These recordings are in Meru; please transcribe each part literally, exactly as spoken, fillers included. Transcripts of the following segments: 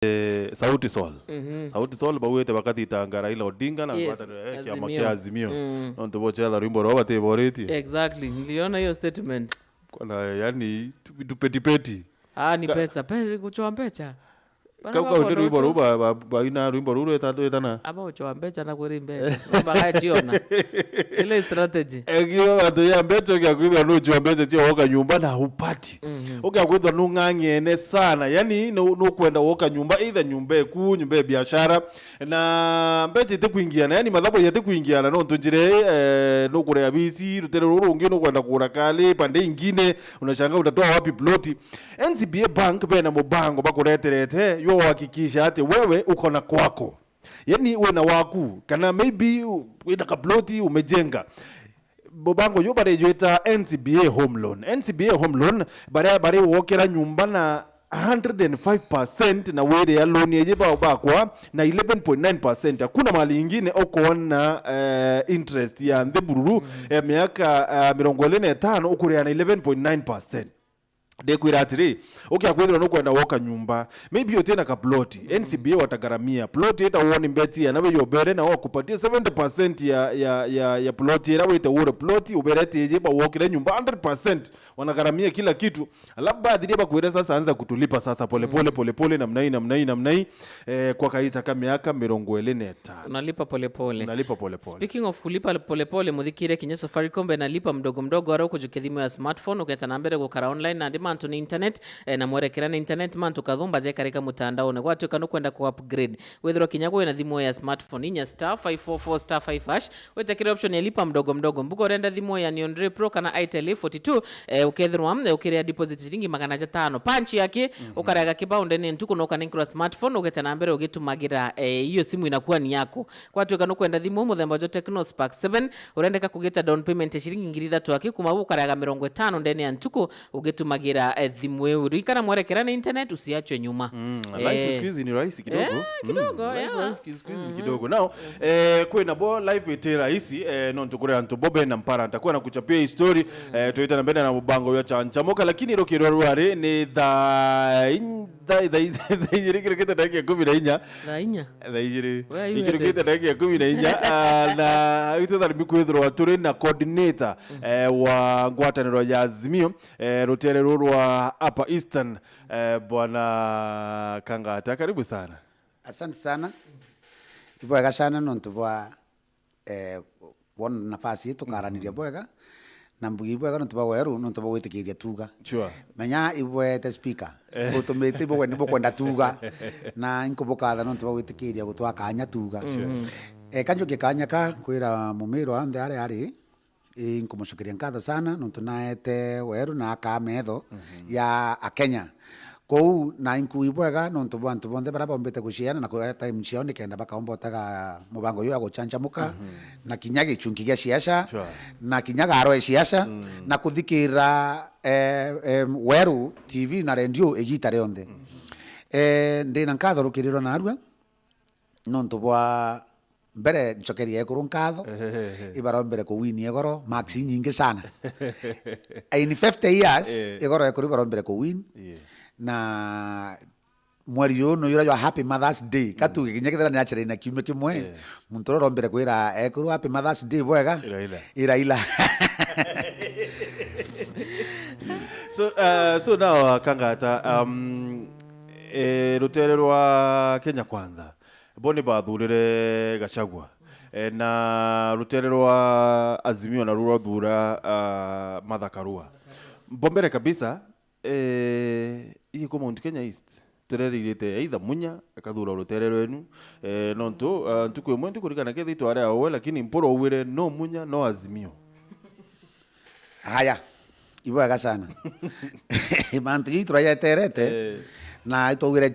eh, Sauti Sol. Mhm. Sauti Sol bauite bakathitanga Raila Odinga na Yes, ngwataniro ya kiama Azimio. Kia Azimio. Mm. Nontu bocheza rwimbo rwao batiboritie. Exactly. Niliona hiyo statement. Kona, yani, tu-, tupetipeti. Ah, ni Ka- pesa. Pesa, kuchwa mbecha. Bana Kau kau ni bakona rwimbo ruu utu- ba-, ba-, baina rwimbo ruu rweta-, rwetana. Aba uchwa mbecha na kwiri mbecha. Bagachiona. Ile strategy. Egio antu ya mbecha ukia kwithwa nuchwa mbecha cia woka nyumba na upati. Mhm. Ukia kwithwa nung'ang'ene sana. Yani, nu-, nukwenda woka nyumba, either nyumba eku, nyumba ya biashara. Na mbecha itikwingiana, yani mathabu yatikwingiana, nontu njira ii, eh, nukuria bisi, rutere ruru rungi nukwenda kugura kali, pande ingine, unashangaa utatoa wapi ploti. N C B A Bank bena mubango bakureterete, yo uhakikisha ati wewe uko na kwako. Yani wina waku, kana maybe u-, wina kaploti umejenga. Mubango uyu barijwita N C B A Home Loan. N C B A Home Loan, baria bari wokera nyumba na hundred and five percent na wiria loan yeje bao bakwa na eleven point nine percent. Hakuna mali ingine ukoona, eh, interest ya nthi bururu, eh, miaka, eh, mirongo iri na itano ukuria na eleven point nine percent. Ndikwira atiri, ukia kwithirwa nukwenda woka nyumba, maybe utina kaploti, N C B A watagaramia. Ploti ita woni mbeti ya nawe yobere na wakupatia seventy percent ya, ya, ya, ya ploti ira wite ure ploti, uberete yeje ba wokire nyumba hundred percent. Wanagaramia kila kitu. Alafu baadhi ya bakwire sasa anza kutulipa sasa pole pole, pole pole, namna hii, namna hii, namna hii, eh, kwa kaita ka miaka mirongo iri na itano. Unalipa pole pole. Unalipa pole pole. Speaking of kulipa pole pole, muthikire kinya Safaricom bena lipa mdogo mdogo ara ukujukia thimu ya smartphone, uketa na mbere gukara online na ndi mantu ni internet, eh, na mwerekera ni internet, mantu kathumba jekarika mutandaone. Gwatuika nukwenda ku upgrade, withirwa kinya kwina thimu ya smartphone, inya star five four four star five hash, witakire option ya lipa mdogo mdogo. Mbuga urenda thimu ya Neon Ray Pro kana Itel A forty-two, eh, ukethirwa, eh, ukiria deposit ciringi magana jatano. Punch yake, ukarega kibao ndene ntuku na ukanenkirwa smartphone, ugeta na mbere ugitumagira, eh, iyo simu inakuwa ni yako. Gwatuika nukwenda thimu muthemba jwa Tecno Spark seven, urendeka kugita down payment ya ciringi ngiri ithatu aki, kuma bu ukarega mirongo itano ndene ya ntuku, ugitumagira, eh, thimu iu. Ririkana mwerekera na internet, usiachwe nyuma. Mm, life siku hizi ni rahisi kidogo. Eh, kidogo, life yeah. Rahisi siku hizi ni kidogo. Now, eh, kwina bo life iti rahisi, eh, nontu kuri antu bo bena mpara. Ntakuwa na kuchapia hii story, eh, tuita na mbere na mubango ya chanchamoka, lakini rukirwa rwari ni thaa in-, thaa, thaa, thaa ijiri kirukite ndagika ikumi na inya. Thaa inya? Thaa ijiri. Where are you headed? Ikirukite ndagika ikumi na inya. Ah, na itu tharimi kwithirwa turi na coordinator, eh, wa ngwataniro ya Azimio, eh, rutere ruru rwa Upper Eastern, eh, Bwana Kangata, karibu sana. Asante sana. Ibwega sana nontu bwa, eh, kwona nafasi ii tukaraniria bwega, na mbugi ibwega nontu bwa weru, nontu bwa gwitikiria tuga. Sure. Menya ibwete speaker, utumite ibwe ni bukwenda tuga, na inkubukatha nontu bwa gwitikiria gutwa kanya tuga. Sure. Eh, kanjukie kanya ka kwira mumirwa onthe aria ari, Ii, nkumucokeria nkatho sana nontu naete weru na akaa metho ya Akenya. Kou na inkui bwega nontu bwa antu bonthe baria baumbite guciana na kuea time ciao nikenda bakaumba utega mubango uyu wa gucancamuka, na kinya gichunki gia ciaca, sure, na kinya garo ya ciaca, na kuthikira, eh, em, weru T V na rendio igita rionthe. Eh, ndina nkatho rukirirwa narua nontu bwa Mbere, ncokeria ekuru nkatho, ibarombere kuwini egoro, marks inyingi sana. In fifty years, egoro ekuru ibarombere kuwin. Na mweri uyu ni uria jwa Happy Mother's Day. Katuge kinya kethira ni aciari na kiumia kimwe, muntu uria urombere kwira ekuru Happy Mother's Day bwega. Iraila. Iraila. So, uh, so now, uh, Kangata, um, eh, rutere rwa Kenya Kwanza, bo ni bathurire Gachagua. Eh, na rutere rwa Azimio naru rwathura, ah, Martha Karua. Bo mbere kabisa, eh, ii ku Mount Kenya East, tureririte either Munya akathura rutere rwenu, eh, nontu, ah, ntuku imwe ntikurikana kethira itware awe, lakini mpuru augire no Munya, no Azimio. Haya, ibwega sana. Mantu jii turayeterete, na itwaugire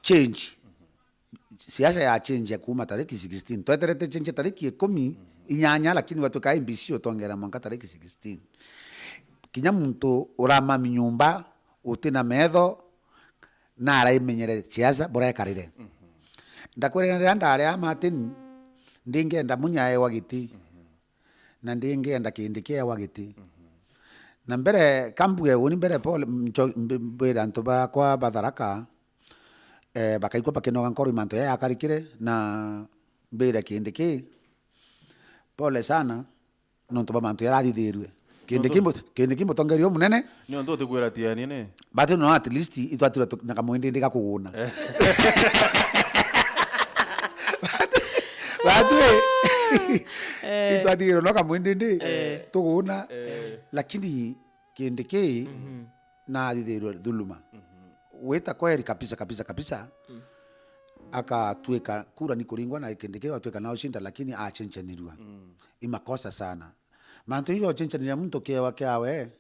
change. Siasa ya change ya kuuma tariki sixteen. Tweterete change ya tariki ikumi inyanya, lakini gwatuika I E B C utongera mwanka tariki sixteen. Kinya muntu uramami nyumba, utina metho, na araimenyere siasa burekarire. Ndakwira riria ndari aa Martin, ndingenda Munya ewa giti, na ndingenda Kindiki ewa giti. Na mbere, kambuge uni mbere, Paul, mcho-, mb-, mbwira antu bakwa ba Tharaka, Eh, bakaigua bakinoga nkoro i mantu jaria jakarikire, na mbire Kindiki, pole sana, nontu bwa mantu jaria athithirue. Kindiki Nontu mu-, Kindiki mutongeria umunene. Ni untu utikwira tiani ni? But no, at least itwatirwe tu-, na kamwindindi ga kuguna. Eh. But, but we, Eh. itwatirwe no kamwindindi Eh. tuguna. Eh. Lakini Kindiki Mhm. na athithirwe dhuluma. Mhm. Wita kweri kabisa, kabisa, kabisa, Mm. akatwika kura ni kuringwa na Kindiki, atwika na ushinda, lakini achenchanirirwa. Mm. I makosa sana. Mantu iyo ochenchaniria muntu kiewa kiawe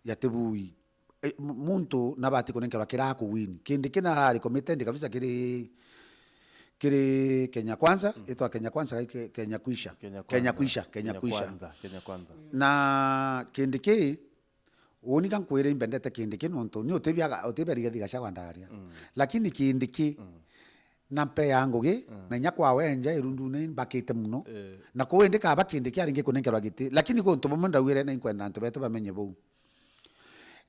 yatibui. E, m-, muntu nabati kunenkerwa kira kuwini. Kindiki na arari committed kabisa kiri, kiri Kenya Kwanza, Mm. itwa Kenya Kwanza, kai Ke-, Kenya Kwisha. Kenya Kenya Kwanza. Kwisha, Kenya Kenya Kwisha. Kwanza, Kenya Kwanza. Na Kindiki, uni ka nkwire imbendete Kindiki nontu ni utibia, utibia Rigathi Gachagua ndaria. Mm. Lakini Kindiki, Mm. na mpe ya ngugi, Mm. na inya kwa wenja irundune mbakite muno. Eh. Na kuu indi kaba Kindiki aringi kunenkerwa giti. Lakini guntu bumwe ndauire na inkwenda antu betu bamenye buu.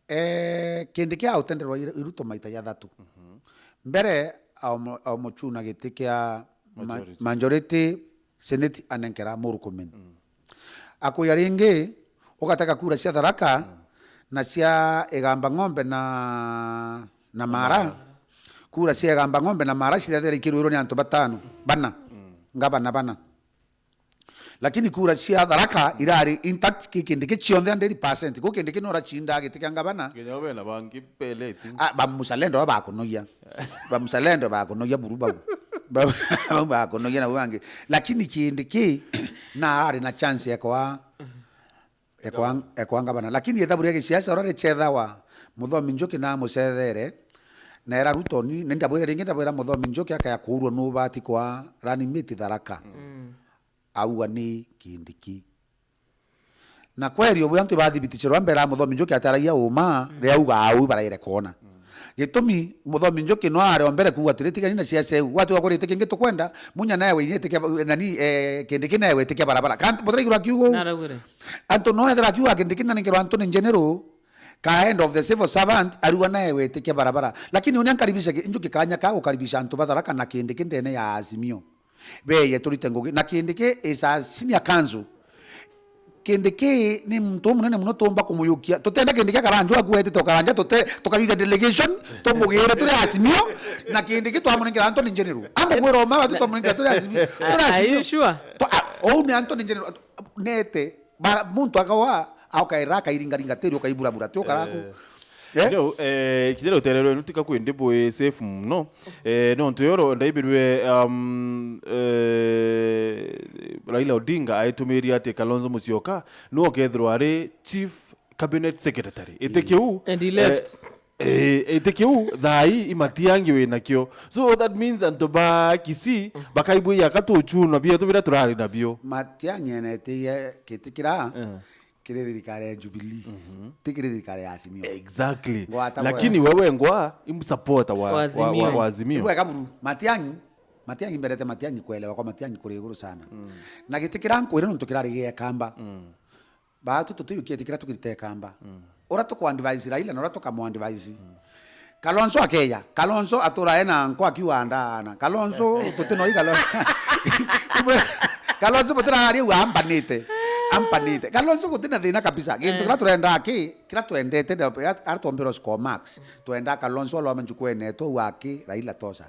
Eh, Kindiki autenderwa ir-, Ruto maita jathatu. Mhm. Mbere, aomo-, aomuchuna giti kia ma-, Majority. majority Senate anenkera Murkomen. Mm. Akuya ringi, ugatega kura cia Tharaka Mm. na cia Igamba Ng'ombe na, na Mara. Mara. Kura cia Igamba Ng'ombe na Mara cirathira ikirwirwo ni antu batano, bana, Mm. ngabana bana. Lakini kura cia Tharaka irari intact, ki Kindiki cionthe hundred percent. Ku Kindiki no racinda giti kia ngabana. Kenya we na bangi pele, I think. Ah, ba muzalendo ba bakunogia. Ba muzalendo bakunogia buru bau. Ba, bau bakunogia na bangi. Lakini Kindiki na ari na chance ya kwa, ya kwa, ya kwa ngabana. Lakini ithabu ria gisiasa uria richethawa, Muthomi Njuki na amucethere, na era Ruto ni, ni ndabwira ringi, ndabwira Muthomi Njuki akaya kuurwa nubati kwa running mate Tharaka. Mm. Aua ni Kindiki. Na kweri ubu antu bathibiticirwa mbere ya Muthomi Njuki ataragia uma, Mm. riu auga au baraire kona. Mm. Gitumi Muthomi Njuki no ari o mbere kuuga atiri, tigani na siasa iu. Gwati wakorite kingi tukwenda, Munya nawe inyite kia, nani, eh, Kindiki nawe itikia barabara. Kantu butaraigirwa akiuga uu. Naraugire. Antu no ethira akiuga Kindiki na ningirwa antu ni general, ka head of the civil servant, arua nawe itikia barabara. Lakini unia nkaribisha ki-, Njuki kanya ka gukaribisha antu ba Tharaka na Kindiki ndene ya Azimio. Beye turite ngugi. Na Kindiki is a senior counsel. Kindiki ni muntu umunene muno tuumba kumuyukia. Tutenda Kindiki akaranjwa akuetete ukaranja tute-, tukathithia delegation, tumugire turi Azimio, na Kindiki twamunengera Anthony General. Amugwira uma watu twamunengera turi Azimio. Turi Are you Azimio. Sure? Twa-, a-, ou ni Anthony General. Nete, ba-, muntu akawa, aukaira akairingaringa tiri ukaiburabura ti ukaraku. Eh. Eh? Kinya u-, eh, kinya utererwe nutika kwindi bwi safe muno. Eh, nontu yo ro-, ndaibirwe, um, eh, Raila Odinga aitumirie ati Kalonzo Musyoka niwe ukethirwa ari chief cabinet secretary. Iti kiu, And he eh, left. Eh, iti kiu, thaa ii i Matiang'i wi nakio. So that means antu ba Kisii bakaibwia ka tuchunwa bietu biria turari nabio. Matiang'i enetiie kiti kira Eh. kiri thirikari ya Jubilee, Mhm. ti kiri thirikari ya Azimio. Exactly. Ngwata Lakini bwega. wewe ngwa, im supporter wa, Wa wa, wa, Azimio. wa Azimio. Ibwega buru. Matiang'i, Matiang'i mberete Matiang'i kuelewa kwa Matiang'i kuri iguru sana. Mm. Na giti kira nkwire nontu kirari gia Ekamba. Mm. Baatu tutiyukia iti kira tukirite Ekamba. Mm. Ura tuku advise Raila na ura tukamu advise. Mm. Kalonzo akeja. Kalonzo atura ena nkwa akiuga ndaana. Kalonzo tuti noi Kalonzo. Kalonzo butirari u ambanite. Ambanite. Kalonzo gutina thina kabisa. Gintu Eh. kira turenda aki, kira twendete, ara twombirwo score marks. Twenda Kalonzo alome njukwene yetu u aki Raila tosa.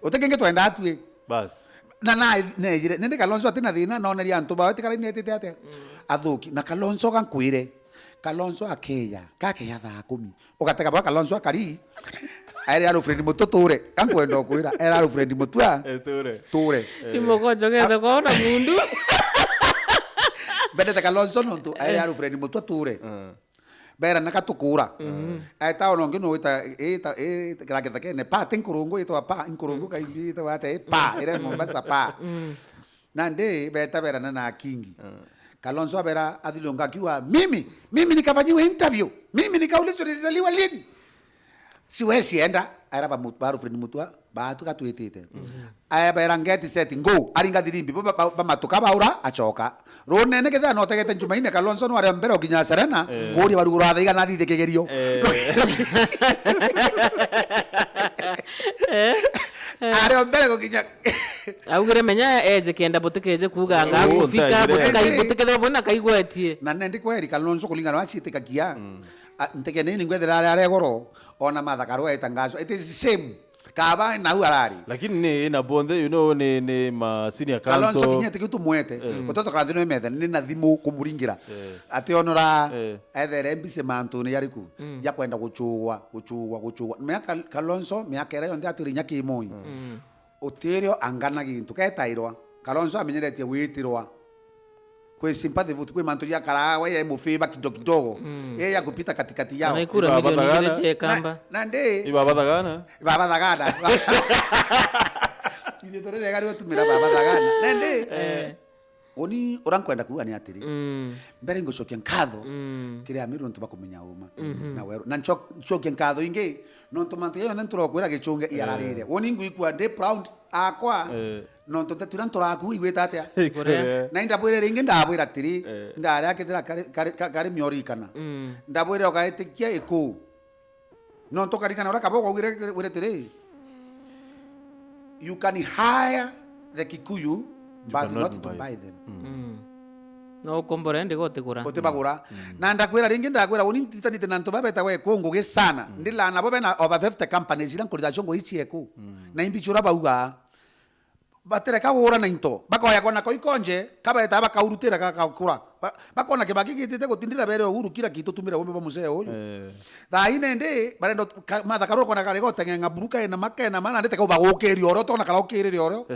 Uti kingi twenda atui. Bas. Na, na, nejire, nindi Kalonzo atina thina, noneria antu bawe tikara inetite atia? Mm. Athuki. Na Kalonzo gankwire, Kalonzo akeya, gakeya thaa kumi. Ugatega bwa Kalonzo akari, aere Alfred Mutua ture. Kankwenda ukwira, era Alfred Mutua. Eh, ture. Ture. Imogojo gethe kwao na mundu. Mbendete Kalonzo nontu, aere Eh. Alfred Mutua ture. Mm. Bera na katukura. Mhm. Aeta ona ungi no wita, ita, ita, kira githakene, pa, ti nkurungu, itwa pa, nkurungu kaimbi, itwa ate, pa, ire Mombasa pa. Mm. Nandi, beta bera na, na kingi. Mm. Kalonzo abera athilunga akiuga, "Mimi, mimi nikafanyiwe interview? Mimi nikaulizwe nilizaliwa lini?" Siwezi enda, aera ba Mut-, ba Alfred Mutua, baatu gatwitite. Mhm. Aebera ngeti set, ngo, aringa thirimbi, ba, ba, ba, bamatuka baura, acoka. Runene kethira notegete Jumaine, Kalonzo no aria mbere okinya Serena, Eh. kuria barugura thaiga na thithe kigerio. Eh. Eh, eh. Ari o mbere gukinya. Augire, menya eje kenda butikeje kuuga anga. Uu, agufika, ntagire. Butikai-, butikethirwa bwina kaigwetie. Na nendi kweri Kalonzo kuringana na ciitikagia. Mm. A, ntekene ni ngwethira ari, ari goro, ona Martha Karua etangazwa. It is shame. Kaba nau arari. Lakini ni na bonthe, you know, ni, ni ma senior Kalonzo council. Kinya tikiu tumwete. Eh. Utoto kana thino methe, ni na thimu kumuringira. Eh. Ati onora, eh, ethere mbise mantu ni yariku. Mm. Ya kwenda guchugwa, guchugwa, guchugwa. Miaka Kalonzo, miaka iria yonthe atwire inya Kimoi. Mm. Utirio angana gintu ketairwa. Kalonzo amenyeretie gwitirwa. Kwi sympathy vote, kwi mantu jakaraa, we ye mufavor kidogo kidogo. Mm. Ye ya kupita katikati yao. Kana ikura milioni igiri cia Ekamba. Na, na ndi. Ibaba Thagana. Ibaba Thagana. Ithe tore rega ri utumira Baba Thagana. Na ndi. Eh. Uni ura nkwenda kuuga ni atiri. Mm. Mbere ngucokia nkatho, mm, kiri Amiru nontu bakumenya uma. Mhm. Na weru. Na ncho-, nchokie nkatho ingi, nontu mantu ya yonthe nturokwira gichunge iararire. Eh. Uni ngwikua ndi proud akwa. Eh. Nontu ntetu iria nturaku igwita atia? Ikuria. Na indabwire ringi ndabwira atiri, eh, ndari akithira kari, kari, ka-, kari miori ikana. Mm. Ndabwire ugaitikia iku. Nontu karikana uria kaba ukaugire wire atiri, you can hire the Kikuyu, you but cannot not to buy, buy them. Mm. Mm. No ukombore ndigo utigura. Utibagura. Mm. Na ndakwira ringi, ndakwira uni ntitanite na antu babetagwa iku ngugi sana. Mm. Ndilana bo bena over fifty companies iria nkurira cio ngugi cia iku. Mm. Na imbichura bauga, batereka gura na into, bakoya kona koi konje, kabeta bakaurutira gakakura. Ba-, bakona Kibaki gitite gutindira bere Uhuru kila kitu tumire umbe ba mzee uyu. Eh. Thaa ine ndi, barenda ut-, ka-, Martha Karua kona kare goteng'eng'a buru kaena makena mana, ndite kau bagukiria urio, tona kara ukirire urio.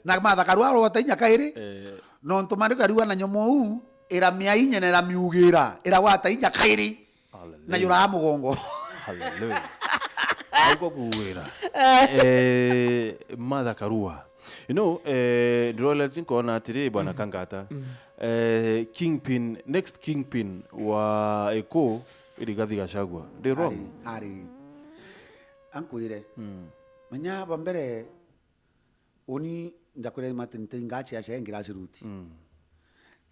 Na Martha Karua arota inya kairi. Eh. Nontu maandiko yariuga na nyomo uu, iramia inya na iramiugira, iragwata inya kairi. Hallelujah. Na yuraa mugongo. Hallelujah. Auko kuwira. Eh, Martha Karua. You know, eh, ndiroleti nkoona atiri, Bwana, mm, Kangata. Mm. Eh, kingpin, next kingpin wa Eko, Rigathi Gachagua. Ndi wrong? Ari, ari. Ankwire. Mm. Menya ba mbere, uni ndakwire Martin, nti ngacia cia grassroots. Mm.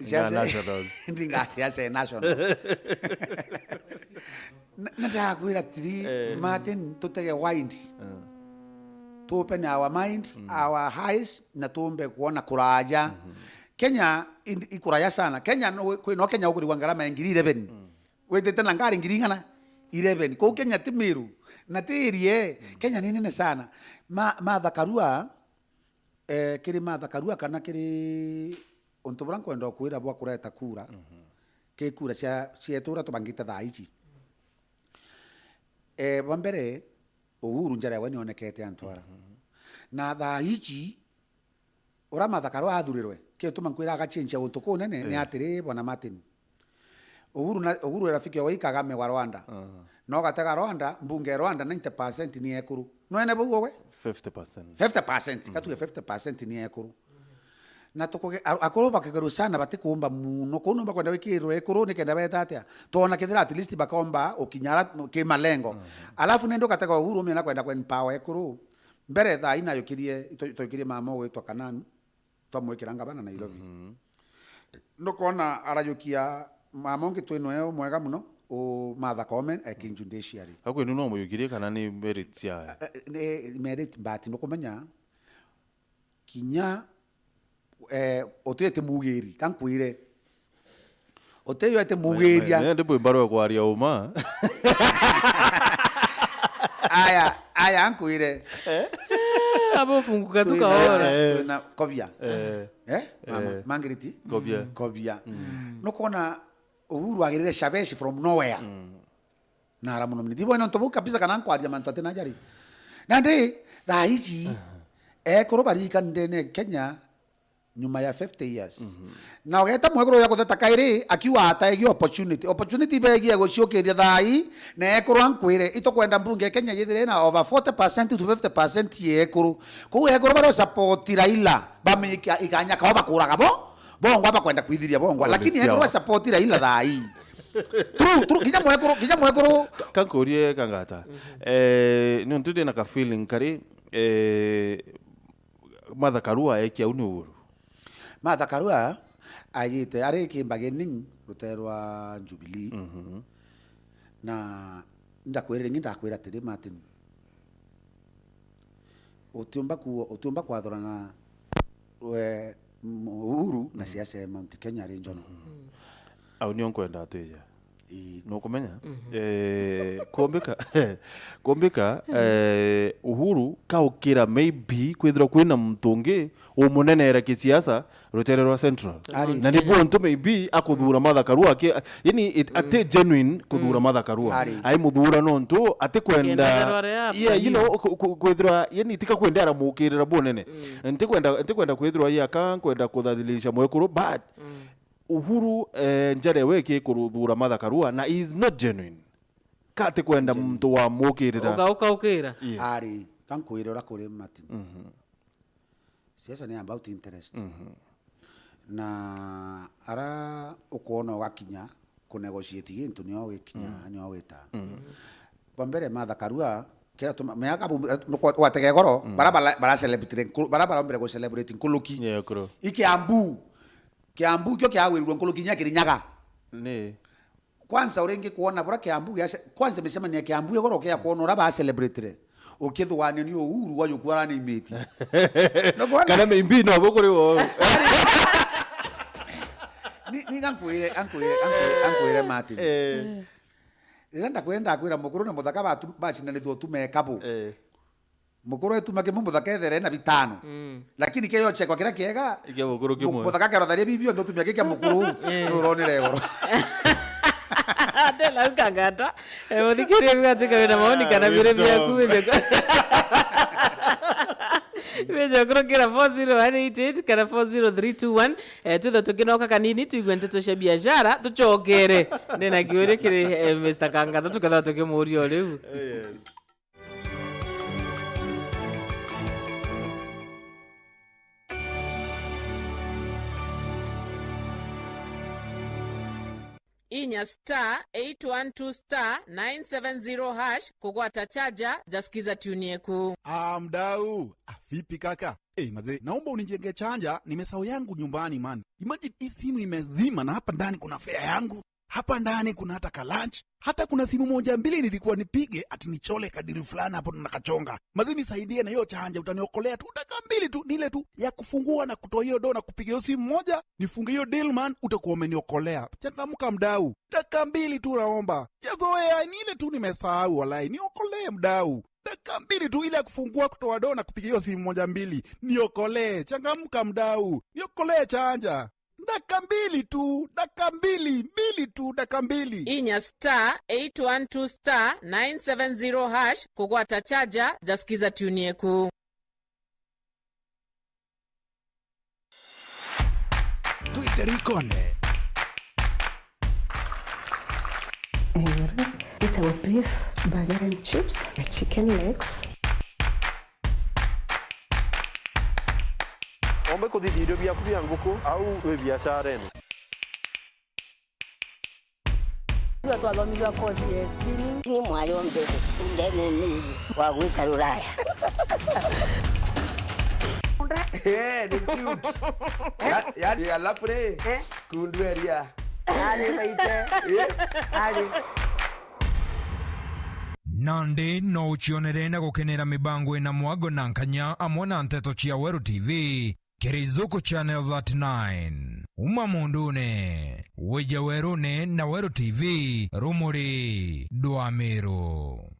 Cia cia Nationals. Ndi ngacia cia national. Na, na ndakwira atiri, eh, Martin, tutege wind. Eh. Tuopen our mind, mm, our eyes, na tuumbe kuona kuraja. Mhm. Kenya in-, ikuraya sana. Kenya no, kwi no Kenya ukurigwa ngarama ya ngiri eleven. Mm. Witite na ngari ngiri igana? Eleven. Kuu Kenya ti Meru. Na ti area, mm, Kenya ni nene sana. Ma-, Martha Karua, eh, kiri Martha Karua kana kiri untu buria nkwenda ukwira bwa kureta kura, mhm, ki kura cia, cia itura tubangite thaa ici. Eh, bwa mbere, Uhuru njara yawe nionekete antwara. Mhm. Na thaa ici, uria Martha Karua athurirwe, gituma nkwira agachenjia untu kunene, ni, eh, atiri, Bwana Martin. Uhuru na, Uhuru rafiki wa Kagame wa Rwanda. Ah. Na ugatega Rwanda, mbunge ya Rwanda ninety percent ni ekuru. Nwene bau we? Fifty percent. Fifty percent, mm, gatuge fifty percent ni ekuru. Na tukuge, a-, akuru bakigerua sana batikuumba muno. Kuu no bakwenda wikirirwe ekuru nikenda beta atia? Twona kethira at least bakomba ukinya ara ki malengo. Mm. Alafu nindi ugatega Uhuru umiona kwenda kwen power ekuru. Mbere thaa ina yukirie, itu-, tukirie mama ugwitwa Kananu, twamwikira ngavana Nairobi. Mhm. Nukona arayukia mama ungi twinwe umwega muno, u Martha Koome, eh, King Judiciary. Akwenu no muyukirie kana ni merit cia? Eh, eh, ni merit, but nukumenya kinya, eh, utete mugiri, kankwire. Uteyo ete mugiria. Ndi bwimba rwa kwaria uma. Aya, aya, nkwire. Eh, abo funguka tu kaora. Twina, eh, twina Kobia. Eh. Eh, mama, eh, Margaret? Kobia. Mm. Kobia. Mm. Nukona Uhuru agirire Shabeshi from nowhere. Mm. Na ara muno mini. Ndibwene untu buu kabisa kana nkwaria mantu ati najari. Nandi, thaa ici, ekuru barika ndene Kenya, nyuma ya fifty years. Mhm. Na ugeta mwekuru ya kutheta kairi, akiuga ataegi opportunity. Opportunity begie guciukiria thaa ii, na ekuru ankwire, itukwenda mbunge ya Kenya yithire na over forty percent to fifty percent ya ekuru. Kou ekuru baria support Raila, bamika ikanya kao bakuraga bo, bongwa bakwenda kwithiria bongwa. Lakini ekuru ba support Raila thaa ii. True, true, kinya mwekuru, kinya mwekuru. Ka-, kankurie Kangata. Mhm. Eh, ni untu ndina ka feeling kari, eh, Martha Karua ekia au ni Uhuru? Martha Karua aigite ari kimbagining rutere rwa Jubilee. Mhm. Na ndakwira ringi, ndakwira atiri, Martin, utiumba ku-, utiumba kwathurana we, m-, Uhuru na siasa ya Mount Kenya ari njono. Au nio nkwenda twija. Ii. Nukumenya? Eh, kumbika, kumbika, eh, Uhuru kaukira maybe kwithirwa kwina muntu ungi umunenera kisiasa rutere rwa Central. Ari. Na ni bo ntu maybe akuthura Martha Karua aki, yani it, ati genuine kuthura Martha Karua. Ari. Ai muthura nontu atikwenda, Akienda rware ya yeah, you know, ku-, ku-, kwithirwa, yani tika kwenda aramukirira bunene. Ntikwenda, ntikwenda kwithirwa yaka nkwenda kuthalilisha mwekuru, but Uhuru, eh, njara ewe ikikuruthura Martha Karua na he is not genuine. Ka atikwenda muntu wamukirira. Uka-, ukaukira. Yes. Ari, ka nkwire uria kuri, Martin. Siasa ni about interest. Na ara ukwona ugakinya ku negotiate gintu nio gikinya, nio gita. Kwa mbere Martha Karua, kira tuma-, meaga bu-, watege goro, bara bara, bara celebrate nkulu-, bara bara mbere gu celebrate nkuluki. Yeah, kuro. I Kiambu. Kiambu kio kiagwirirwe nkuluki nya Kirinyaga. Ni. Kwanza uringi kwona bura Kiambu gia ce-, kwanza micemanio ya Kiambu igoro kia kwona ura ba celebrate re. Ukithugania ni Uhuru wa jukua araniimiti. Nukwona? Kana maybe no bo kuri wo. Ni, ni gankwire, ankwire, ankwire, ankwire Martin. Eh. Riria ndakwenda kwira mukuru na muthaka batu-, bacindanithua tu mekabu. Eh. Mukuru etuma kimwe, muthaka ethere na bitano. Mm. Lakini keyo chekwa kiria kiega, ikia mukuru mu-, kimwe. Muthaka kerotharia bibi onthe utumia kikia mukuru, mm, nuronire igoro. Ndela ukangata. Eh, muthikiria bigatika wina maoni kana bire biaku wije. Wije kurukira four zero one eight eight kana four zero three two one. Eh, twitha tukinoka kanini, tuigue nteto cia biashara, tucokere. Ndina kiuria kiri, eh, Mister Kangata, tukethira tukimuuria o riu. Yes. Inya star eight one two star nine seven zero hash kugwata chaja ja Skiza Tune Yeku. Ah, mdau. Ah, vipi kaka? Eh, mazee, naomba unijenge chaja, nimesahau yangu nyumbani, man. Imagine hii simu imezima na hapa ndani kuna fare yangu. Hapa ndani kuna hata ka lunch. Hata kuna simu moja mbili nilikuwa nipige ati nichole ka deal fulani hapo na kachonga. Mazee, nisaidie na hiyo chaja, utaniokolea tu dakika mbili tu, ni ile tu ya kufungua na kutoa hiyo do na kupiga hiyo simu moja, nifunge hiyo deal, man, utakuwa umeniokolea. Changamka mdau. Dakika mbili tu naomba. Sijazoea, ni ile tu nimesahau, walai. Niokolee mdau. Dakika mbili tu ile ya kufungua, kutoa do na kupiga hiyo simu moja mbili. Niokolee. Changamka mdau. Niokolee chaja. Dakika mbili tu, dakika mbili, mbili tu, dakika mbili. Inya star eight one two star nine seven zero hash kugwata chaja ja Skiza Tune Yeku. Twite rikone. Itagwo beef, burger and chips, na chicken legs. Ombe kuthithia irio biaku bia nguku au wi biacarene? Tuga twathomithua course ya spinning. Ni mwari wa mbere ndene ni wa gwita Ruraya. Eh, ni cute. Ya, ya, ya lapre. Eh? Kundu eria. Ari baite. Eh? Ari. Nandi no ucionere na gukenera mibango ina mwago na nkanya amwe na nteto cia Weru T V. Kiri Zuku Channel thirty-nine. Uma mundune, wija werune na Weru T V, rumuri dwa Miru.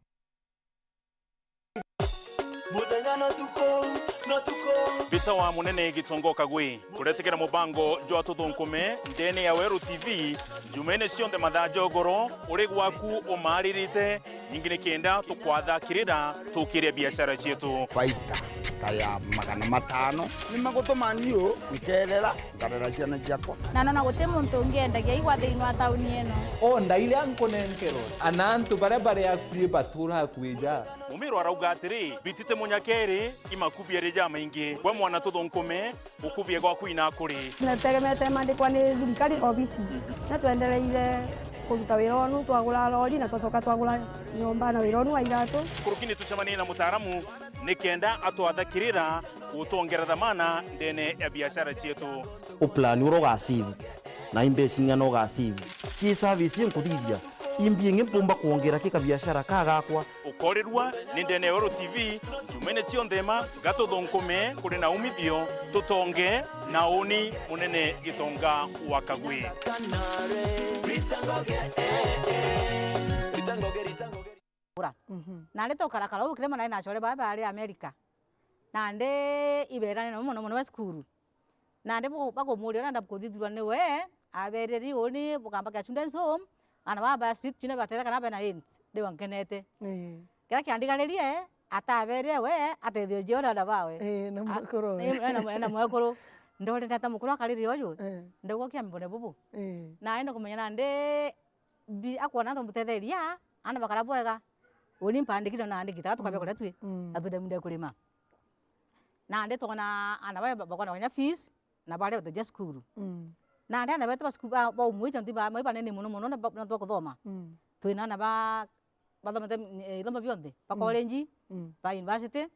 Muthenya no tuko, no tuko. Mbita wa munene Gitongo Kagwe, kuretekera mubango jwa Tuthunkume ndene ya Weru T V, Jumene cionthe mathaa jogoro, uri gwaku umaririte, ningi ni kenda tukwatha kirira tukire biashara cietu. Faida ta ya magana matano. Ni magutu ma niu nkerera, nkarera ciana ciakwa. Na nona guti muntu ungi endagia igwa thiini wa tauni ino. O ndaire ankunenkerwa, ana antu baria bari akui batura akuija. Mumiru arauga atiri, bitite munyakeri, imakubia ri jamaingi. Gwe mwana Tuthunkume, ukubie gwaku inakuri. Tutegemete mandikwa ni thirikari obisi. Na twendereire kuruta wira onu, twagura lori na twacoka twagura nyomba na wira onu wa iratu. Kurukini tucemanie na mutaaramu ni kenda atwathakirira gutwongera dhamana ndene ya biashara cietu. Uplan uria ugasave na imbeca ing'ana ugasave. Ki service inkuthithia Imbi ingi mpumba kwongera ki kabiashara ka gakwa? Ukorirua ni ndene ya Weru T V, njumaine cionthe ma, gatuthunkume kuri na umithio, tutonge na uni munene Gitonga wa Kagwe. Kura. Mhm. Nandi tukarakara uu kirima nai na achore baa bari America. Nandi iberane nabo mono mono ba cukuru. Nandi bu-, bakumuria uria nda kuthithirwa ni we, abereri uni bukamba kia children's home, aana baba ba street chune batetheka na bena aids, ndiwa nkenete. Ii. Kiria kiandigaririe, ataberie we, atethio jio na aana bawe. Ii, na mwekuru we. Ii, na mwe-, na mwekuru. Ndorete ata mukuru akarire uju, ii, ndauga kia mbone bubu. Ii. Na enda kumenya nandi bi-, akwona antu mutetheria, aana bakara bwega. Uni mpandikire na andiki, tata tukabia kuria twi, mm, na tuthemire kurima. Nandi twona aana baria ba-, bakona kinya fees, na baria batajia cukuru. Mm. Nandi aana betu ba cukuru ba, ba umwe ijo nthi ba, mai banene mono mono na ba, na twa kuthoma. Mm. Twina aana ba, bathomete, eh, ithomo bionthe, ba, mm, college, mm, ba university,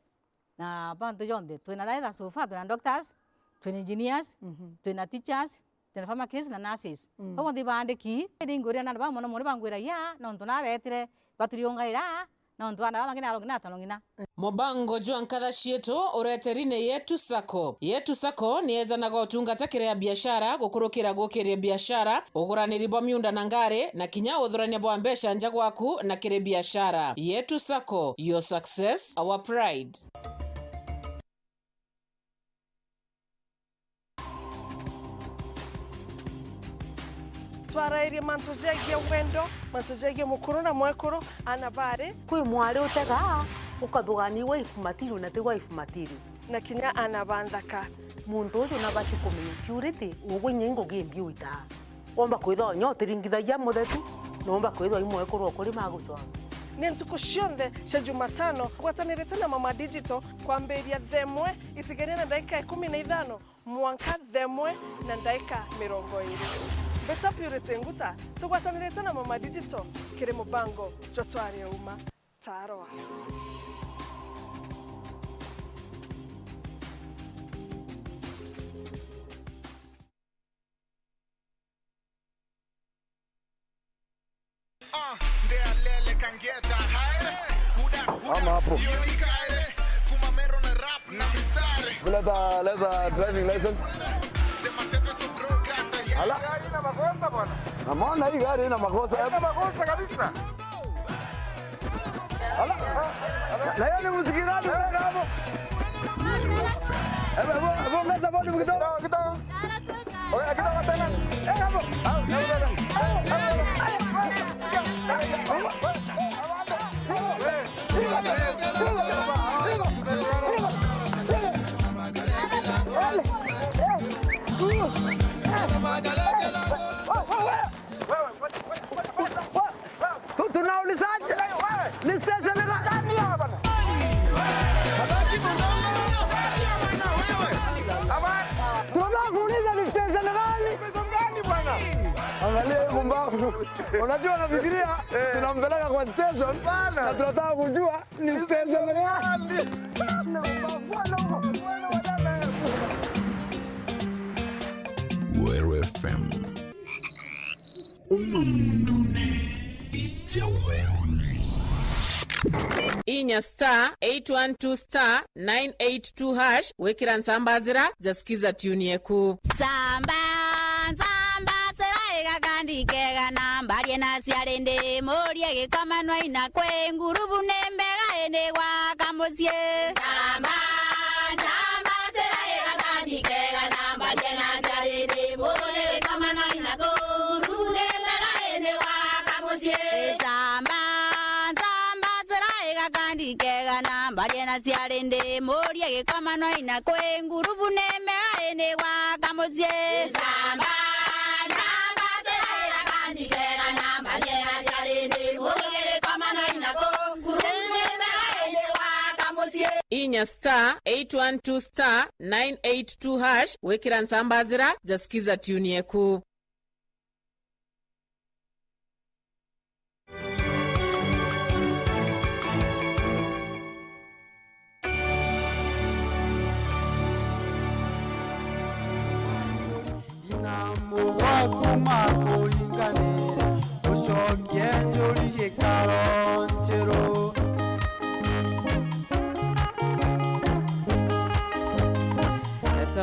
na bantu jonthe. Twina either so far, twina doctors, twina engineers, mhm, twina teachers, twina pharmacists na nurses. Mm. Bau bonthe ibaandiki, ringuria na ba mono mono bangwira ya, nontu na betire, baturiungaira, nontu aana baba bangi na arongina atarongina. Mubango jwa nkatha cietu ureteri ni Yetu Sacco. Yetu Sacco ni ejanaga utungata kiri a biashara, gukurukira gukiria biashara, uguraniri bwa miunda na ngari, na kinya uthurania bwa mbeca nja gwaku na kiri biashara. Yetu Sacco, your success, our pride. Twarairie mantu jegie wendo, mantu jegie mukuru na mwekuru, aana bari. Kwi mwari utegaa, ukathugaania wife material na ti wife material. Na kinya aana ba nthaka. Muntu uju nabati kumenya purity, ugwe inya i ngugi imbi uitaa. Womba kwithwa unya utiringithagia muthetu, na womba kwithwa i mwekuru ukuri magucwanga. Ni ntuku cionthe cia Jumatano, ngwatanirite na Mama Digital kwambiria thaa imwe itigeria na ndagika ikumi na ithano mwanka thaa imwe na ndagika mirongo iri. Mbita Purity Nguta, tugwatanirite na Mama Digital kiri mubango jwa Tware Uma. Tarwa. Ah, ndealele kangeta haere. Uda, uda. Ama hapo. Yoni kaere. Kuma mero na rap na mistari. Leta, leta driving license. Ala. Gari ina makosa bwana. Namuona hii gari ina makosa. Haina makosa kabisa. Ala. Na yeye ni msikilizaji, wewe hapo. Hebu, hebu, hebu ongeza volume kidogo. Kidogo, kidogo. Oya, kidogo tena. Eh, hapo. Au, au, au, au. Tu-, tunaulizaje? Ni station gani? Tunataka kuuliza ni station gani? Angalia hii pumbavu. Unajua, nafikiria tunampeleka kwa station na tunataka kujua ni station gani. Weru F M. Uma mundune, ija weruni. Inya star eight one two star nine eight two hash, wikira nsamba zira ja Skiza tune yeku. Nsamba, nsamba, sera igakandi kega na mbarie na ciari ndi murie gikomanwa ina kwi ngurubu ni mbega ini gwaka mucii. Nsamba, nsamba, sera igakandi kega na mbarie na ciari ndi murie gikomanwa ina kwi ngurubu ni mbega ini gwaka mucii. Nsamba, nsamba, sera igakandi kega na mbarie na ciari ndi murie gikomanwa ina kwi ngurubu ni mbega ini gwaka mucii. Nsamba, nsamba, sera igakandi kega na mbarie na ciari ndi murie gikomanwa ina kwi ngurubu ni mbega ini gwaka mucii. Inya star eight one two star nine eight two hash, wikira nsamba zira ja Skiza tune yeku. Ina mugwaku makuringani, ucokie nju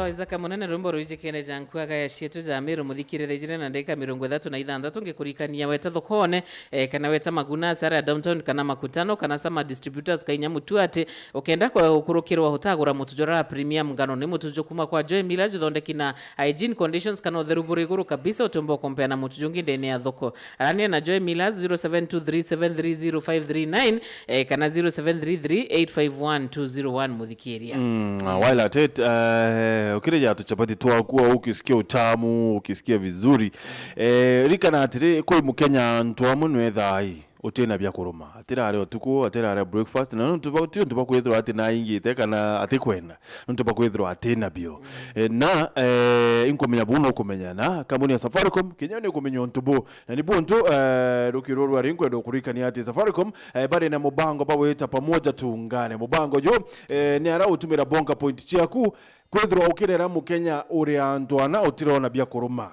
Isaka Munene, rwimbo rwijikene ja nkuaga ya cietu ja Miru, muthikirire ijiri na ndagika mirongo ithatu na ithanthatu, ngikurikania weta thokone, eh, kana weta Maguna, Sara ya Downtown, kana Makutano, kana Sama Distributors, Kainya Mutuati. Ukenda kwa ukurukirwa utagura mutu jwa Premium ngano ni mutu jwa kuma kwa Joy Millers, juthondeki na hygiene conditions, kana utheru buri iguru kabisa, utumba ukompea na mutu jungi ndene ya thoko. Arania na Joy Millers, zero seven two three seven three zero five three nine, eh, kana zero seven three three eight five one two zero one, muthikiria. Mm, ah, while at it, eh, ukirija tuchapati twaku, ukisikia utamu, ukisikia vizuri. Eh, rikana atiri, kwi Mukenya antu amwe nwethai utina bia kuruma. Atirare utuku, atirare breakfast, na nontu ba, ti untu ba kwithirwa ati naingite kana atikwenda. Nontu ba kwithirwa atina bio. Eh, na, eh, inkumenya bu nukumenya na kambuni ya Safaricom, kinya ni ukumenya untu bu. Na ni bu untu, eh, rukiro rwa rinkwenda ukurikania ati Safaricom, eh, bari na mubango ba wita pamoja tuungane. Mubango jo, eh, ni ara utumira bonga point ciaku kwithirwa ukirera Mukenya uri antu ana utirona bia kuruma.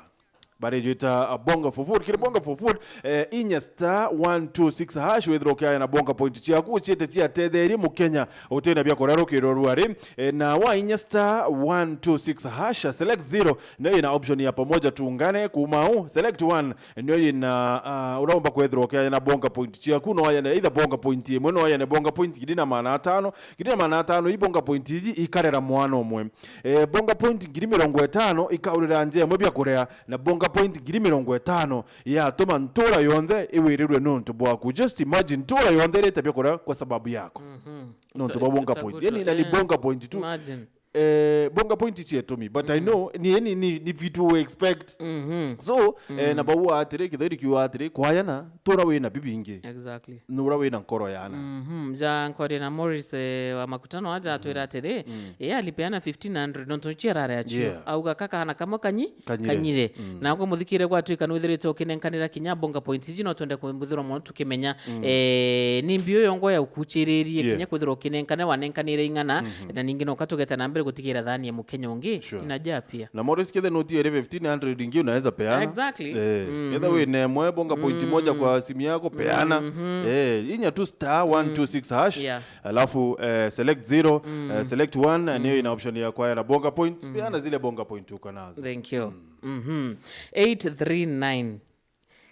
Barijwita, uh, Bonga for Food. Kiri Bonga for Food, eh, inya star one two six hash, withirwa ukiaya na bonga point ciaku, ciete ciatetherie Mukenya utina bia kuria rukiro rwari. Eh, na wa inya star one two six hash, select zero, nio ina option ya pamoja tuungane, kuma u, select one, nio ina, uh, uraumba kwithirwa ukiaya na bonga point ciaku, no aya na either bonga point imwe, no aya na bonga point ngiri na magana atano, ngiri na magana atano, i bonga point iji ikarera mwana umwe. Eh, bonga point ngiri mirongo itano ikaurira njia imwe bia kuria, na bonga point ngiri mirongo itano yatuma ntura yonthe iwirirwe nontu bwaku. Just imagine, ntura yonthe irite bia kuria kwa sababu yako. Mhm. Nontu bwa bonga point. Yani, na ni bonga point tu. Imagine. Eh, bonga point cietumi, but I know ni, ni, ni, ni vitu we expect. Mhm. So, eh, na bau atiri, kitheri kiuga atiri, kwayana, tura wina bibingi. Exactly. Nura wina nkoro yana. Mhm. Ja nkwaria na Morris, eh, wa Makutano aja atwira atiri, ye alipeana fifteen hundred, nontu nicio arari acio. Yeah. Auga, "Ka kaana kamwe kanyi-, kanyire." Kanyire. Mm. Na gwe muthikire gwatuika nwithirite ukinenkanira kinya bonga points iji, no twende kwithirwa mono tukimenya, eh, ni mbio yongo ya ukuchiririe, yeah, kinya kwithirwa ukinenkane, wanenkanire ing'ana, na ningi no katugeta na mbere gutigira thani ya Mukenya ungi, sure, inaja pia. Na Morris, kethe noti iri fifteen hundred ingi unaweza peana. Exactly. Eh, kethe wina imwe, bonga point moja kwa simu yako, peana. Eh, inya tu star one two six hash. Yeah. Alafu, eh, select zero, eh, select one, eh, niyo ina option ya kwaya na bonga point. Peana zile bonga point uko nazo. Thank you. Mhm. Eight three nine.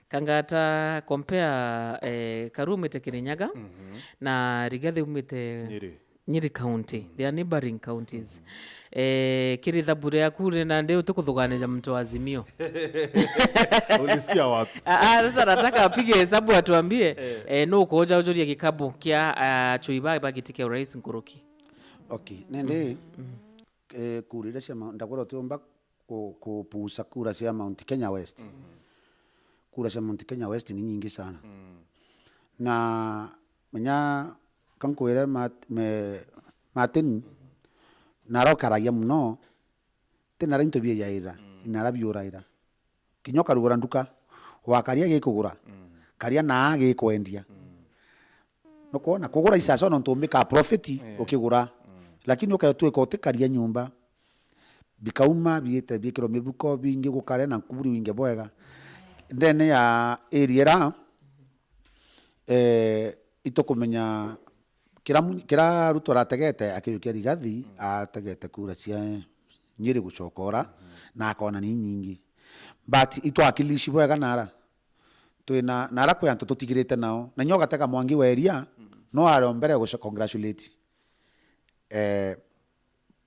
Kangata compare, eh, Karu umite Kirinyaga na Rigathi umite Nyeri. Nyeri County, they are neighboring counties. Eh, kiri thabu riaku ri nandi utikuthuganija muntu wa Azimio. Ulisikia wapi? Ah, ah, sasa nataka apige hesabu atuambie, eh, nu ukuja ujuria gikabu kia, ah, achui ba, ba giti kia urais nkuruki. Okay, nende, eh, kura iria cia ma-, ndakwira utiumba ku-, kupusa kura cia Mount Kenya West. Kura cia Mount Kenya West ni nyingi sana. Na menya kankwire Mat-, me-, Martin, narokaragia muno, tinara into biayaira, inara biuraira. Kinya ukarugura nduka, wakaria gikugura, karia naa gikwendia. Nukwona, kugura isaso nontu umbika profit ukigura. Lakini uketwika utikaria nyumba, bikauma, biite biikirwa mibuko, bingi gukare na nkuburi winge bwega. Ndene ya area ira, eh, itukumenya kira mu-, kira Ruto arategete akijukia Rigathi, ategete kura cia Nyeri gucokora, na akona ni nyingi. But itwakilishi bwega nara. Twina, nara kwi antu tutigirite nao. Na nyo gatega Mwangi wa area, no ari o mbere guce congratulate, eh,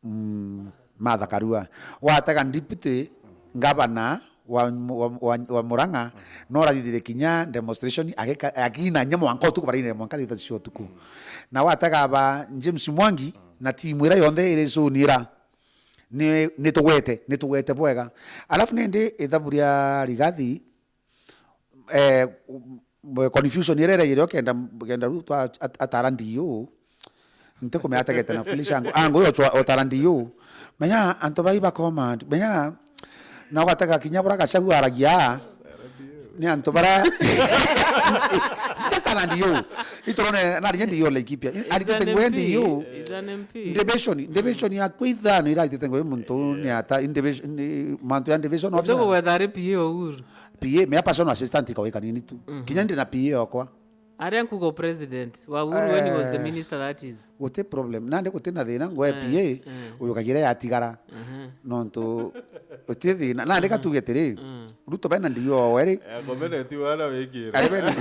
mm, Martha Karua. Watega deputy governor wa, wa, wa, wa Murang'a, no arathithire kinya demonstration, agika-, akina nya mwanka utuku, barainire mwanka thita cia utuku. Na watega ba James Mwangi na timu ira yonthe iri zone ira, ni, ni tugwete, ni tugwete bwega. Alafu nindi ithabu ria Rigathi, eh, m-, confusion iria ireire ukenda, ukenda Ruto at-, at-, atara D O. Ntikumenya ategete na foolish angu, angu yo chwa utara D O. Menya antu bai ba command, menya na ugatega kinya bura Gachagua aragia. Ni antu bara, just an D O. Iturone na D O Laikipia. Aritete ngwe D O. He's an M P. Division, division ya kwithano ira aritete ngwe muntu ni ata, in division, ni mantu ya division officer. Utuku wethari P A Uhuru. P A, me a personal assistant kawika nini tu. Kinya ndi na P A okwa. Aria nkuga president wa Uhuru when he was the Eh. minister, that is. Guti problem. Nandi guti na thina, ngwe Eh, P A, eh. Uyu kagira yatigara. Aha. Nontu uti thina. Nandi katuge atiri, Mm. Ruto bena ndio weri. Eh, comment wana wikire. Ari bena.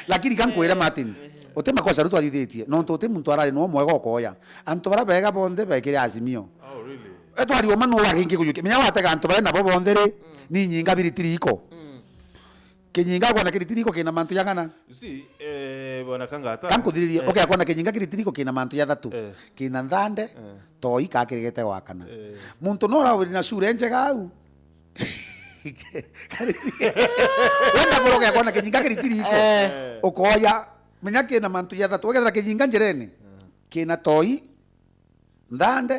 Lakini kankwira Martin, uti makosa Ruto athithitie. Nontu uti muntu arari no mwega ukoya. Antu bara bega bonthe bekire Azimio. Oh, really? Etwari uma no aringi kujukia. Menya watega antu bara nabo bonthe ri, Mm. ni nyinga biri tiriko. Mm. Kinyinga kwona kiri tiriko kina mantu jang'ana. You see, eh, bwana Kangata. Kankuthiririe, Eh. Okay, akona kinyinga kiri tiriko kina mantu jathatu. Eh. Kina nthande, Eh. toi ka kiregete gwakana. Eh. Muntu no rawiri na shure njega au. Wenda kuroga akona kinyinga kiri tiriko. Eh. Ukoya, menya kina mantu jathatu. Ukethira kinyinga njirene, kina toi, nthande,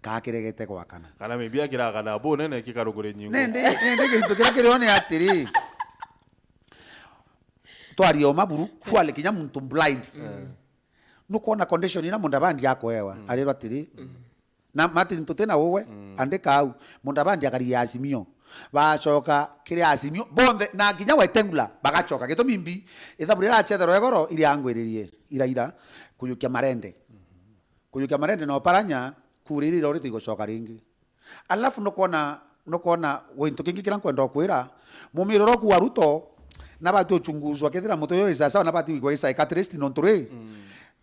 ka kiregete gwakana. Kana maybe akiragana bu nene kikarugure nyingo. Nende, nende gintu kiria kirione atiri. Twaria uma buru, kwale kinya muntu blind. Mm. Nukwona condition ira Mudavadi akwewa, Mm. arirwa atiri. Mm. Na Martin tutina uwe, Mm. andika au. Mudavadi akari ya Azimio. Bacoka kiri Azimio, bonthe, na kinya Wetangula, bagacoka. Gitumi mbi, ithabu riria acetherwa igoro, iri angwiririe, ira ira, kujukia Marende. Kujukia Marende na Oparanya, kura iria irorite igocoka ringi. Alafu nukwona, nukwona gintu kingi kiria nkwenda ukwira, mumiriro ku wa Ruto, nabati uchunguzwa kethira mutu uyu isasawa, nabati wigwa psychiatrist nontu ri, Mm.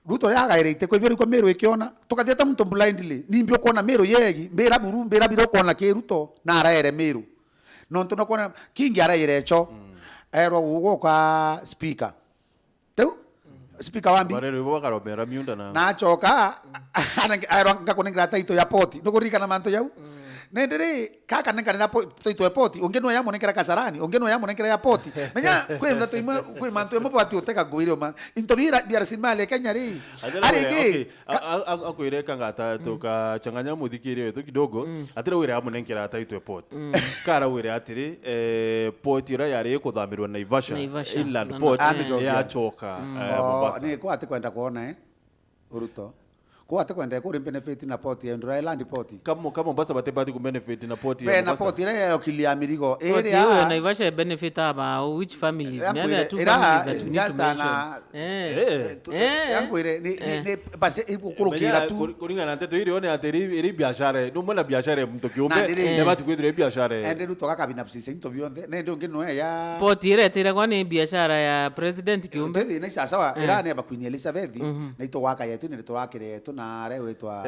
Ruto riria agairite kwibio riko Meru ikiona, tukathia ta muntu blindly, nimbi ukwona Meru yegi, mbira buru, mbira bira ukwona ki Ruto, na araere Meru. Nontu nukwona, Kingi araire echo, Mm. erwa guguka speaker. Teu, speaker wa mbi. Barero ibo bakaromera miunda na Nacoka, ana-, aerwa ngakunengera title ya poti. Nukuririkana mantu jau? Mm. Nende ri, kaka nenkanira po-, title ya poti, ungi nwe yamunenkera Kasarani, ungi nwe yamunenkera ya poti. Menya, kwi nthatu imwe, kwi mantu imwe bwati utega ngwire uma. Into bira, bia rasilimali ya Kenya ri. Athira wira, Aringi, okay. A-, a-, a-, akwire Kangata, tukachanganya muthikiri wetu kidogo. Mm. Atira wira amunenkera title ya port. Mm. Kara wire atiri, eh, port ira yari ikuthamirwa Naivasha, Naivasha. Inland Port, Andu jokia. Yachoka, Mm. eh, Oh, Mombasa. Ni kwa ati kwenda kuona, eh? Uruto. Kwa ati kwenda kuri benefit na port ya Ndura Island port. Kamo, kamo Mombasa batebati ku benefit na port ya Be na Mombasa. Port ira ya okilia mirigo. Port Area iu ya Naivasha benefit aba, which families? Yangu Maybe there are ire-, two ira families that you need to just mention. Ana Eh. Eh. Eh, tu-, Eh. yangu ire, ni, ni, Eh. ni, basi, i-, gukurukira Menya, tu. Kuri-, kuringana na nteto iri, one atiri, iri biashara, ni umwe na biashara ya muntu kiumbe, Na ndiri- ne bati kwithirwa i biashara. Ende Ruto gakabinafsisha into bionthe, nende ungi nwe ya Port ira itiragwa ni biashara ya president kiumbe. Tethi na isasawa, Eh. ira ni aba Queen Elizabeth, Mhm. na itugwaka yetu, ni turakire yetu, na are witwa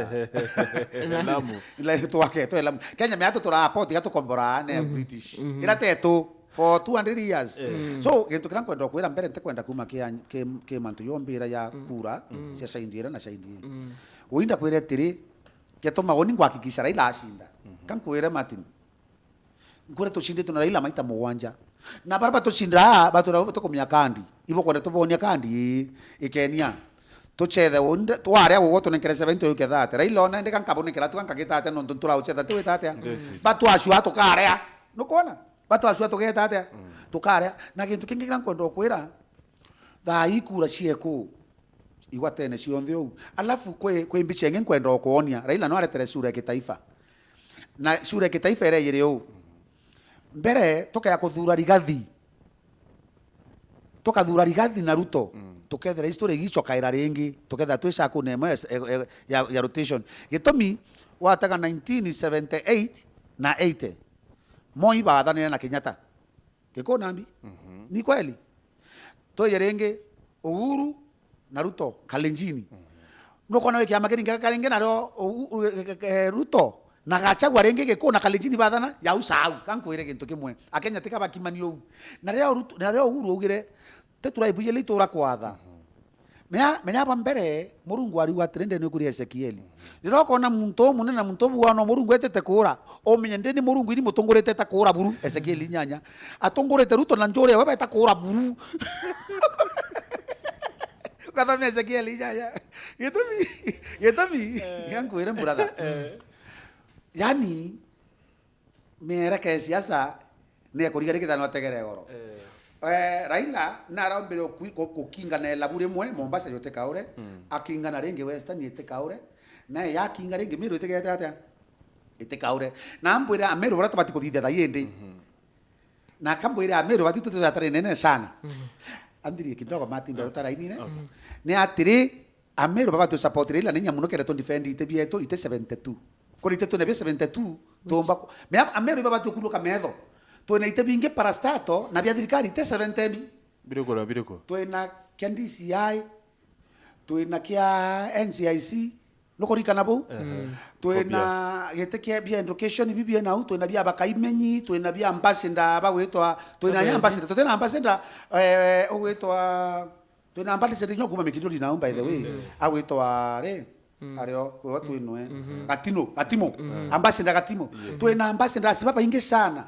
Lamu. Ila itugwaka yetu, Lamu. Kenya meatu tura port gatukombora ne Mhm. British. Mhm. Ira tetu. For two hundred years. Eh. Mm. So, gintu kiria nkwenda kwira mbere, ntikwenda kuma ki, ki, ki mantu yombira ya Mm. kura Mm. cia side ira na side ii. Mm. Uinda kwira atiri, gituma uni ngwakikisha Raila ashinda. Mhm. Kankwire Martin. Nkwire tucinditwe na Raila maita mugwanja. Na baria batucindiraa, batwira tukumia kandi. Ibo kwenda tubonia kandi ii, ikenia. Tucethe unde, twaria gugo tunenkere seventy uyu ketha atia. Raila ona ndika nkabonekera tu nkagita atia nontu nturaucetha ti wita atia. Yes. Batwacua tukarea. Nukwona? Batwacua tugeta atia? Mm. Tukarea. Na gintu kingi kiria nkwenda ukwira, thaa ii kura cieku igwatene cionthe uu. Alafu kwi, kwi mbicha ingi nkwenda ukwonia. Raila no aretere sura ya kitaifa. Na sura ya kitaifa ireyire uu. Mbere, tukea kuthura Rigathi. Tukathura Rigathi na Ruto. Mm. Tukethira history igicokaira ringi. Tukethira twi cakune imwe ya, ya, ya, ya rotation. Gitumi, watega nineteen seventy-eight na eighty. Moi baathanire na Kenyatta. Gikuu na mbi? Mhm. Ni kweli? Twije ringi Uhuru na Ruto Kalenjini. Mhm. Nukona wi kiama kiringi Kalenjini nario U-, U-, e, e, e, Ruto na Gachagua ringi Gikuu na Kalenjini bathana, yau sau. Kankwire gintu kimwe. Akenya tika bakimani uu. Na riria Ruto, na riria Uhuru augire, "Ti turaibuiye litura kwatha." Mhm. Menya, menya ba mbere, Murungu ariuga atiri, "Ndene ukuri Ezekieli." Riria ukona muntu umunene na muntu ubuana Murungu etete kuura, umenye ndene Murungu ini mutungurite eta kuura buru, Ezekieli inyanya. Atungurite Ruto na njuri ewe beta kuura buru. Ukathoma Ezekieli inyanya. Gitumi, gitumi, Eh. Yankwire brother. Eh. Yani, miereke ya siasa ni ekuriga ringi thana utegere goro. Eh. Eh, Raila naraombire ukui-, gu-, gukingana elabu rimwe Mombasa yotikaure, Mm. akingana ringi Western itikaure, naye yakinga ringi Meru itigete atia? Itikaure. Na ambwire Ameru baria tubati kuthithia thaa ii indi. Mhm. Na kambwire Ameru bati tututhatari nene sana. Andirie kidogo mati mbere utarainire. Ni atiri, Ameru baba tu support Raila ni nyamuno kere tu defend ite bietu ite seventy-two. Kuri ite tu na bia seventy-two, tumba ku-, me Ameru baba tu kuruka metho. Twina ite bingi parastato na bia thirikari ite seventy mbi. Biriko na biriko. Twina kia D C I, twina kia N C I C, nukurikana bau? Ehe. Twina giti kia bia education bibi bia nau, twina bia bakaimenyi, twina bia ambassador bagwitwa, twina ambassador, twina ambassador, eh, ugwitwa, twina ambassador nyo kuma Mikinduri nau, by the way, agwitwa ri, ario, kwiwa twinwe. Gatino, Gatimo, ambassador Gatimo. Twina ambassadors babaingi sana.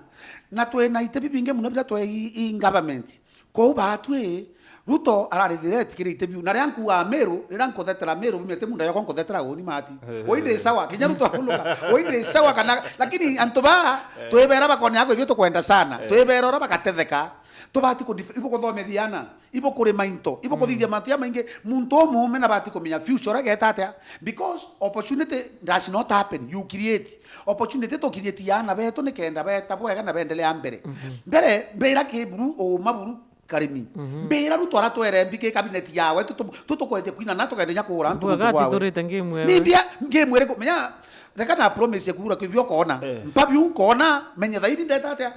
Na twina ite bibingi muno bira twe i, i government. Kou baatwi, Ruto arari threat kiri ite biu. Na riria nkuuga Meru, riria nkuthetera Meru, bumete munda yokwa nkuthetera uni mati. Ui ndi sawa, kinya Ruto akunuka. Ui ndi sawa kana, lakini antu ba, twibera bakone akwe ibio tukwenda sana. Twibera ora bakatetheka. Tubati ku, ibu kuthomethia ana, ibu kurima into, ibu kuthithia mantu ya maingi. Muntu umume na bati kumenya future ura geta atia. Because opportunity does not happen, you create. Opportunity tu create ya ana betu nikenda beta bwega na bendelea mbere. Mbere, mbira kiburu, uma buru, Karimi. Mbira Ruto aratwere mbi ki cabinet yawe, tutu-, tutukwete kwina na tukende nya kuura antu muntu bwawe. Turite ngimwere. Ni mbia ngimwere kumenya, reka na promise ya kuura kibio kona. Mpabi ukona, menye thaibi ndeta atia.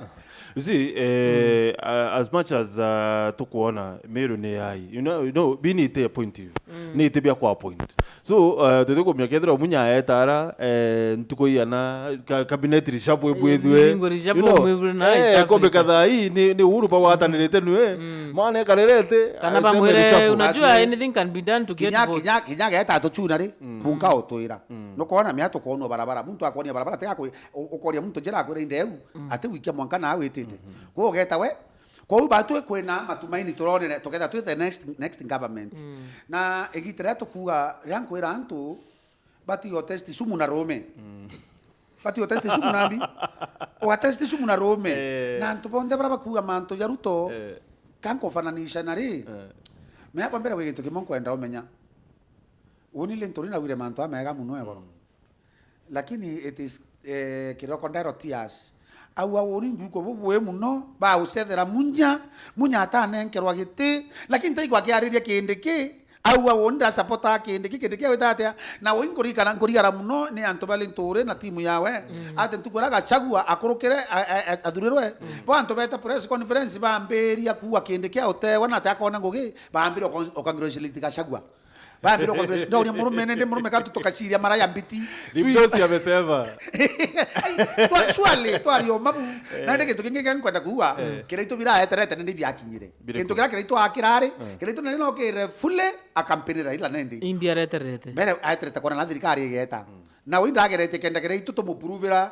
You see, eh, uh, as much as uh, tukwona Meru ni yai, you know, you know, binite a point you. Ni ite bia kwa point. So, uh, tutikumia kethira Munya etara, eh, ntuku iana, ka-, cabinet reshuffle bwithwe. Bingo reshuffle mwithwe na East Africa. Kumbe kadhaa hii ni, ni Uhuru bagwatanirite nwe. Mwana ekarerete, kana bamwire, unajua anything can be done to get votes. Kinya, kinya, kinya geta tuchuna ri, bunka utwira. Nukwona mia tukwonwa barabara, muntu akwonia barabara, tega kwi, u-, ukoria muntu njira akwira inde eu, ati wikia mwanka na awitite. Kwo ugeta we, kwou batwi kwina matumaini turonere, tuketha twi the next, next government. Na igita riria tukuuga, riria nkwira antu, batigo test sumu na rume. Batigo test sumu na mbi. Uga test sumu na rume. Na antu bonthe baria bakuuga mantu ja Ruto, kankufananisha na ri, mea kwa mbere gwi gintu kimwe nkwenda umenya. Uni Linturi naugire mantu amega muno egoro. Lakini it is, eh, kiroko ndero tears. Au au ni nguko bubui muno, ba ucethera Munya, Munya atanenkerwa giti, lakini taigwa akiariria kindi ki, au au ni ndasapota kindi ki, kindi ki wita atia, na ui nkurikana, nkurigara muno ni antu bali Nturi na timu yawe. Ati ntuku iria Gachagua akurukire, a-, a-, a-, athurirwe, bo antu beta press conference bambiria kuuga kindi kia utewa na atia akona ngugi, bambire uko-, ukangratulate Gachagua. Bambire uko-, ndauria murume, nende murume katu tukaciria mara ya mbiti. Rimdosi amesema. Ai, twa-, surely, twaria umabu. Na nde gintu kingi kia nkwenda kuuga, Kiraitu biraeterete nende biakinyire. Gintu kiria Kiraitu akira ari, Kiraitu nende no kire fully akampinira ila nende. Imbi areterete. Mbere aeterete kwona na thirikari igeta. Na wi ndagerete kenda Kiraitu tumupuruvira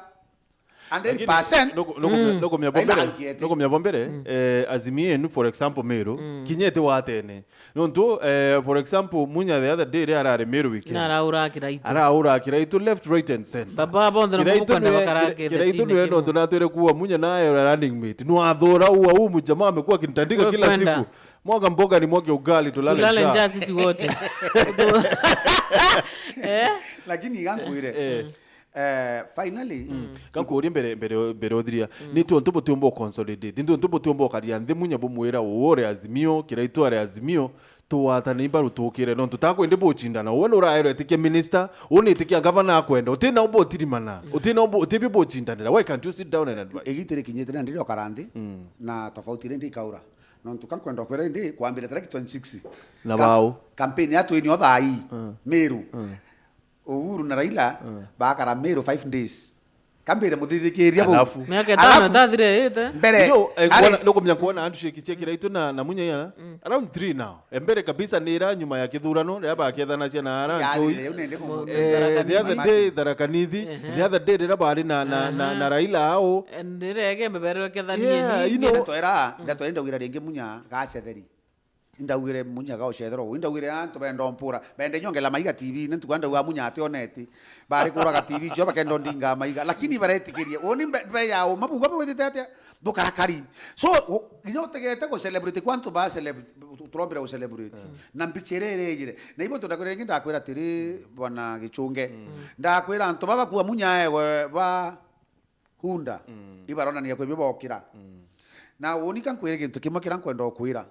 Hundred percent. Lakini nuku-, nukumia, nukumia Raila bombere, augite. Nukumia bombere, eh, Azimio enu, for example, Meru, kinya iti watene. Nontu, eh, for example, Munya the other day, riria arari Meru weekend. Na araura Kiraitu. Araura Kiraitu left, right and center. Baba bonthe no Kiraitu mukona niwe, bakara Kira-, Kiraitu niwe nontu natwire kuwa Munya nae ura running mate. No athura ua, huu mjamaa amekuwa akinitandika kila siku. Mwaka mboga ni mwake ugali, tulale njaa. Tulale njaa sisi wote. Eh? Lakini iga nkwire. Eh. Eh, finally, gakuuria mbere, mbere, mbere uthiria, ni tontu butiumba u consolidate, ni tontu butiumba ukaria nthi Munya bumwira uu uri Azimio, Kiraitu ari Azimio, tuwatane imbaru tukire, nontu takwendi bucindana. Uwe nuraerwa itikia minister, uu ni itikia governor akwenda, utina umba utirimana, utina umba, utibio bucindanira. Why can't you sit down and advise? Igiti rikinyite na ndiri okara nthi, na tofauti iri ndi ikaura. Nontu ka nkwenda kwira ndi kwambira tariki twenty-six. Na bau? Campaign ya twini o thaa ii, Meru. Uhuru na Raila bakara Meru five days. Kambire muthithikiria bau. Alafu? Miaka itano itathire ite. Mbere, you know, eh, ari kuona, nukumenya kuona handshake cia Kiraitu na, na Munya iana? Around three now. E mbere kabisa ni ira nyuma ya kithurano, riria bakethanacia na ara Nchui. Yathirire, riu nindi mumu-. Eh, the other day, Tharaka Nithi. The other day, riria bari na, na, na, na Raila ao. Ndire ege mbeberwe kethanie ni. Ndeto era, ndeto ira ndaugire ringi Munya gacetheri. Indaugire Munya ga ucetherwa uu. Indaugire antu benda umpura. Bende nyongela maiga T V-ini, ntuku ndauga Munya ationeti. Bari kuraga T V cio bakenda undinga maiga. Lakini baretikirie. Uni mbe, mbe ya uma bunga bwitite atia? Bukarakari. So, u-, kinya utegete gu celebrate kwa antu ba celeb-, turombire gu celebrate. Na mbicha iria iregire. Na ibo ntu ndakwira ringi ndakwira atiri, Bwana Gichunge. Ndakwira antu baba kuwa Munya ewe ba hunda, ibaronania kwi bio bokira. Na uuni ka nkwire gintu kimwe kiria nkwenda ukwira.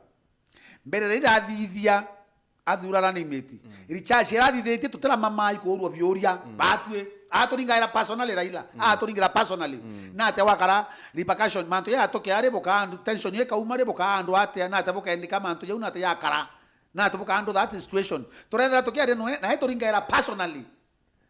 Mbere riria athithia athura running mate. Mm. Richards irathithitie tutira mamai kuurua biuria. Mm. Batwi. Aturingaira personally Raila. Mm. Aturingira personally. Mm. Na atia wakara repercussion. Mantu ya atoke ari buka andu tension ikauma ri buka andu atia na atia bukendika mantu jau na atia yakara. Na atia buka andu that situation. Turethera tukiaria nwe, na ituringaira personally.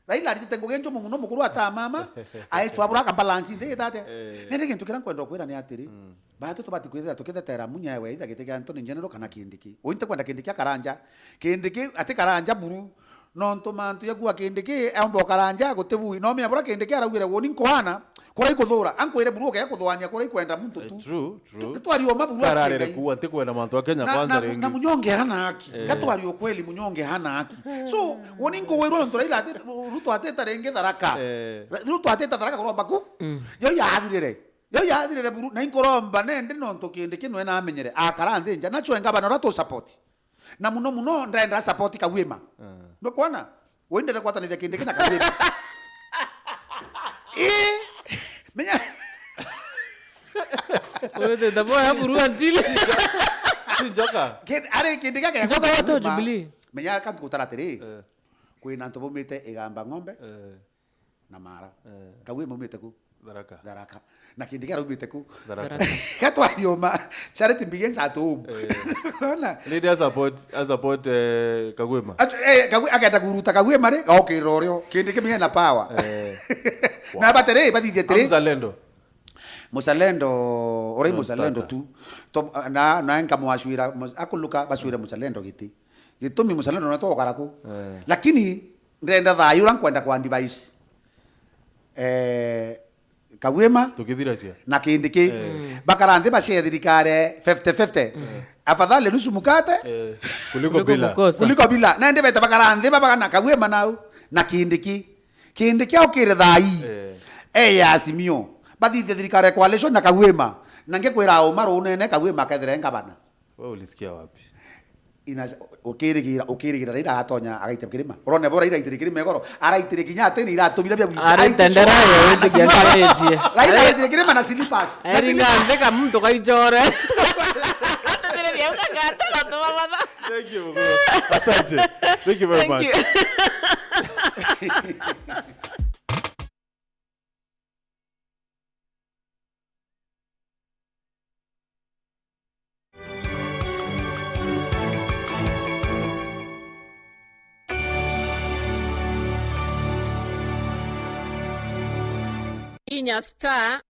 Raila aritite ngugi njumu muno mukuru ata mama, aecwa bura ka balance nthi itate. Eh. Nende gintu kiria nkwenda kwira ni atiri, mm, batu tubati kwithira tukithetera Munya ewe itha giti kia Anthony General kana Kindiki. Uinte kwenda Kindiki akaranja. Kindiki ati karanja buru. Nontu mantu ya kuwa Kindiki, eomba ukaranja gutibui. No mia bura Kindiki araugire woni nkoana, kura ikuthura. Ankwire buru ukea kuthuania kura ikwenda muntu tu. Eh, true. True. Tu-, twariooma buru. Kararere akingai. Kuwa, ntikwenda mantu a Kenya na, kwanza na, ringi. Na Munyonge hana haki. Eh. Ngatwaria ukweli, Munyonge hana haki. So, woni nkugwirwo nontu Raila ati-, Ruto atita ringi Tharaka. Eh. Ra-, Ruto atita Tharaka kuromba ku. Mm. Yo yathirire. Yo yathirire buru, na inkuromba nende nontu Kindiki nwe namenyere. Akara nthi nja, nacio ngavana uria tu support. Na muno muno, ndenda support Kagwima. Eh. Nukwona? Wendere kwatanithia Kindiki na Kagwima. Ii, menya. Wewe the boy abu ruan tili. Si njoka. Kid-, ari Kindiki ake Njoka watu wa Kagwima. Jubilee. Menya kantu gutara atiri. Eh. Kwina antu baumite Igamba Ng'ombe. Eh. Na Mara. Eh. Kagwima aumite ku? Tharaka. Tharaka. Na Kindiki araumite ku? Tharaka. Tharaka. Gatwarioma. Charity begins at home. Eh. Ona? Nindi a support, a support, eh, Kagwima. At-, eh, Kagwi-, akenda kuruta Kagwima ri, gaukirira urio. Kindiki menya na power. Eh. Na batiri, bathithie tiri. Mzalendo. Mzalendo, uria mzalendo tu. To, na, na nkamwacwira, mus-, akuluka bacwire mzalendo giti. Gitumi mzalendo na twokara ku. Eh. Lakini, ndenda thayu uria nkwenda kwa advice. Eh, Kagwima tukithiracia na Kindiki. Eh. Bakara nthi bacee thirikari fifty fifty. Eh. Afadhali nusu mkate. Eh, kuliko bila. Kuliko kukosa. Kuliko bila. Na ndi beta bakara nthi babagana Kagwima nau na Kindiki. Kindiki aukire thai. Eh. Eh, ya Azimio. Bathithie thirikari ya coalition na Kagwima. Na ngikwira uma runene Kagwima akethire ngavana. Wewe ulisikia wapi? Ina-, ukirigira, ukirigira Raila atonya agaita kirima. Urone bo Raila aitire kirima igoro. Araitire kinya atene iratumira bia gwita. Araitendera yo, indi kianjaritie. Raila araitire kirima na slippers. Na eringa slippers. Ntheka muntu kaichore. Atendere bia ukakata na tumamatha. Thank you, Mukuru. Asante. Thank you very much. Thank you. Inya star